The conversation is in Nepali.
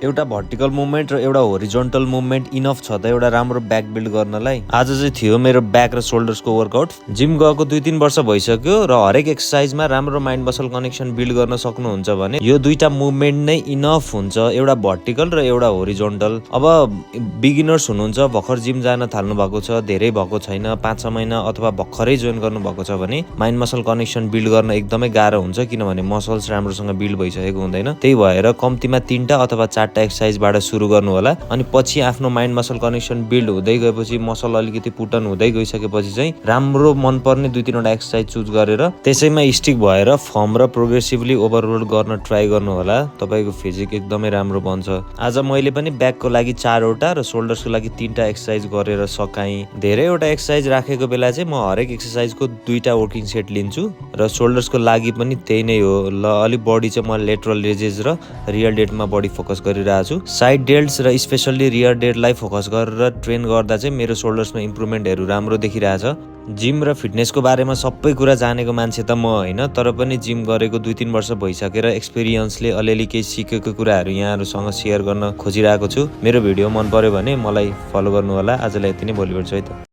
एउटा भर्टिकल मुभमेन्ट र एउटा होरिजोन्टल मुभमेन्ट इनफ छ त एउटा राम्रो ब्याक बिल्ड गर्नलाई। आज चाहिँ थियो मेरो ब्याक र सोल्डर्सको वर्कआउट। जिम गएको 2-3 वर्ष भइसक्यो र हरेक एक्सर्साइजमा राम्रो माइन्ड मसल कनेक्सन बिल्ड गर्न सक्नुहुन्छ भने यो दुईटा मुभमेन्ट नै इनफ हुन्छ, एउटा भर्टिकल र एउटा होरिजोन्टल। अब बिगिनर्स हुनुहुन्छ, भर्खर जिम जान थाल्नु भएको छ, धेरै भएको छैन, 5-6 महिना अथवा भर्खरै जोइन गर्नु भएको छ भने माइन्ड मसल कनेक्सन बिल्ड गर्न एकदमै गाह्रो हुन्छ, किनभने मसल्स राम्रोसँग बिल्ड भइसकेको हुँदैन। त्यही भएर कम्तीमा 3टा अथवा 4टा एक्सर्साइजबाट सुरु गर्नु होला। अनि पछि आफ्नो माइन्ड मसल कनेक्सन बिल्ड हुँदै गएपछि, मसल अलिकति पुटन हुँदै गइसकेपछि चाहिँ राम्रो मनपर्ने 2-3वटा एक्सर्साइज चुज गरेर त्यसैमा स्टिक भएर फर्म र प्रोग्रेसिभली ओभरलोड गर्न ट्राई गर्नु होला। तपाईको फिजिक एकदमै राम्रो बन्छ। आज मैले पनि ब्याकको लागि 4वटा र सोल्डर्सको लागि 3टा एक्सर्साइज गरेर सकाएँ। धेरैवटा एक्सर्साइज राखेको बेला चाहिँ म हरेक एक्सर्साइजको 2टा वर्किङ सेट लिन्छु र सोल्डर्सको लागि पनि त्यही नै हो। ल अलिक बडी चाहिँ म लेटरल रेजेस र रियर डेडमा बडी फोकस गरिरहेको छु। साइड डेल्ट्स र स्पेसल्ली रियर डेडलाई फोकस गरेर ट्रेन गर्दा चाहिँ मेरो सोल्डर्समा इम्प्रुभमेन्टहरू राम्रो देखिरहेछ। जिम र फिटनेसको बारेमा सबै कुरा जानेको मान्छे त म होइन, तर पनि जिम गरेको 2-3 वर्ष भइसकेर एक्सपिरियन्सले अलिअलि केही सिकेको कुराहरू यहाँहरूसँग सेयर गर्न खोजिरहेको छु। मेरो भिडियो मन पर्यो भने मलाई फलो गर्नु होला। आजलाई यति नै, भोलि भेट्छु है त।